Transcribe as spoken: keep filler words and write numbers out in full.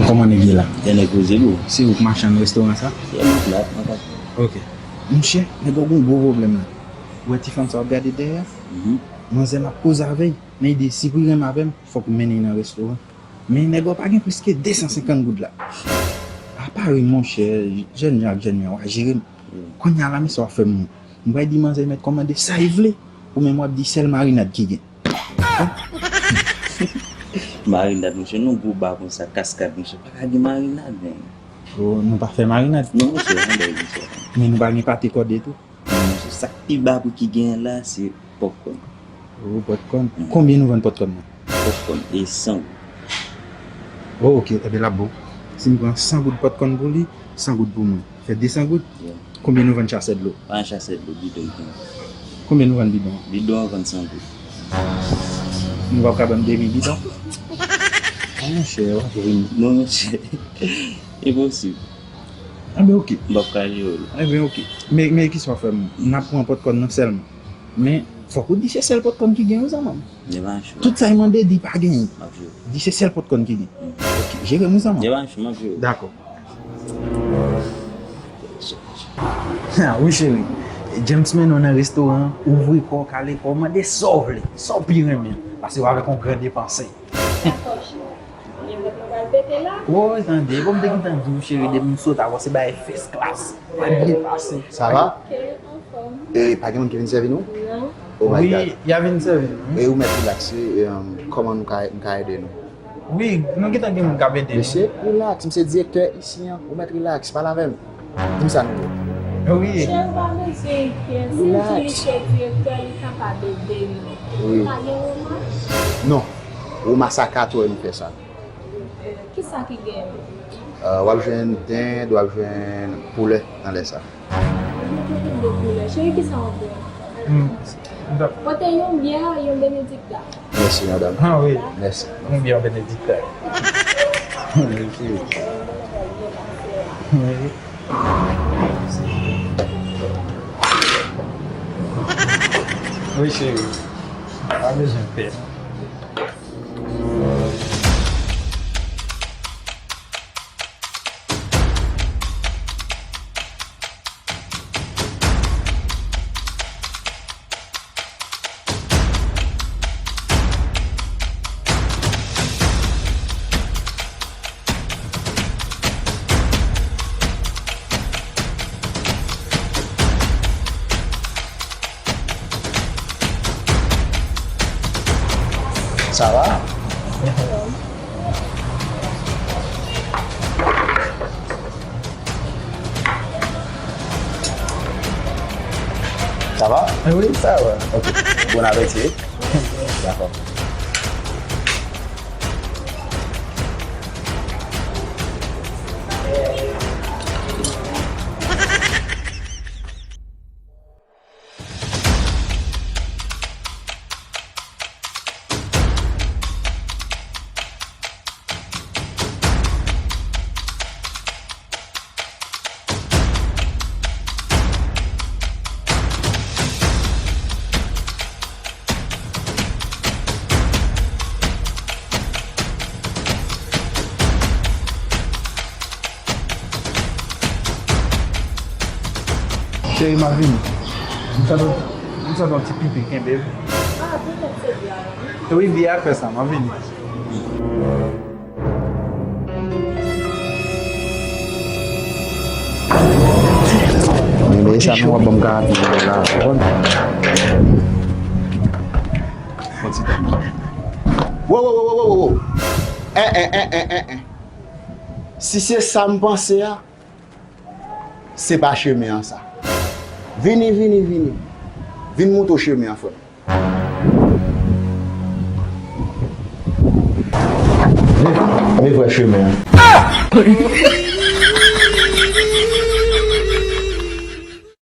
Kòman nèg ye la? Gen nèg koze pou ou. Se ou k machann restoran sa? Se mwen k la, mwen k ap. Ok. Monchè, nèg yo gon gwo pwoblèm la. Ou wè ti fanm sa w ap gade dèyè a? Mhm. Manzè m ap koze avè l, men li di si pou l renmen avè m, fòk m mennen l nan restoran. Men nèg yo pa gen plis ke de san senkant goud la. Apa wi monchè, jèn jan ak jèn jan, w a jere m. Kounye a la, men sa w ap fè m. M pral di manzè mèt kòmande sa li vle, ou menm w ap di sèl marinad ki gen. Marinad, monchè, nou gwo ba konsa, kaskad, monchè, pa ka gen marinad, men. Oh, nou pa fè marinad? Non, monchè, anlè, monchè. Men nou pa gen pate kòde tou? Non, monchè, sa k pi ba pri ki genyen la, se pòpkòn. Oh, pòpkòn. Mhm. Konbyen nou vann pòpkòn nan? Pòpkòn, e san goud. Oh, ok, enben l ap bon. Si m pran san goud pòpkòn pou li, san goud pou mwen. Fè de san goud? Yeah. Konbyen nou vann chasè dlo? Pa yon chasè dlo, bidon ki gen. Konbyen nou vann bidon? Bidon an vann san goud. Nou p ap ka ban m demi bidon? Ah, monchè, w ap ri m. Non, monchè. Enposib. Enben, ok. M p ap ka jere w. Enben, ok. Men, men kisa w fè m? N ap pran pòpkòn nan sèlman. Men, fòk ou di se sèl pòpkòn ki gen, wi, zanmi m. Devan chou. Tout sa l mande, di pa genyen. M ap jere. Di se sèl pòpkòn ki gen. Mm. Ok, jere m, wi, zanmi m. Devan chou, m ap jere. Dakò. Ah, wi, cheri. James mennen w nan restoran, ouvri kò w, kale kò w, mande sa w vle, sa w pi renmen. Pase w avèk yon gran depanse. Dakò, cheri. Men vant mwen pral pete la. Woy, tande, bon, m te gentan di w, cheri, depi m sot avè w, se bagay first class. Mwen byen pase. Sa va? Ok, anfòm. E pa gen moun ki vin sèvi nou? Non. Oh my God. Wi, y a vin sèvi nou, wi. E ou mèt rilakse, e, um, kòman nou ka, m ka ede nou? Wi, nou gentan gen moun k ap ede nou. Mesye, rilaks, m se direktè isi an, ou mèt rilaks, pale avè m. Di m sa nou vle. Wi. Chè, ou pa bezwen enkyè, si l di li se direktè, li kapab ede nou. Wi. Pa gen woma? Non, woma sa ka twò nou fè sa. Kisa ki gen? Euh, w ap jwenn dend, w ap jwenn poulè nan lè sa. Mwen te vin de poulè. Cheri, kisa w ap bwè? Hmm. Pote yon byè, yon benedikta. Mèsi, madanm. Ah, wi. Mèsi. Yon byè, yon benedikta. Mèsi. Wi. Wi, cheri. Pa bezwen pè. Sa va? Sa va? Wi, sa va. Ok. Bon apeti. Dakò. Cheri, m ap vini. M santi, m santi yon ti pipi kenbe m. Ah, poutèt se byen. Wi, byen a fè sa, m ap vini. Men, men sa nou w ap ban m karate la, w konprann? Fon ti tan. Wo, wo, wo, wo, wo, wo, wo. En, en, en, en, en, en. Si se sa m panse a, se pa chemen an sa. Vini, vini, vini. Vin montre w chemen an, frè m. Men, men vrè chemen an.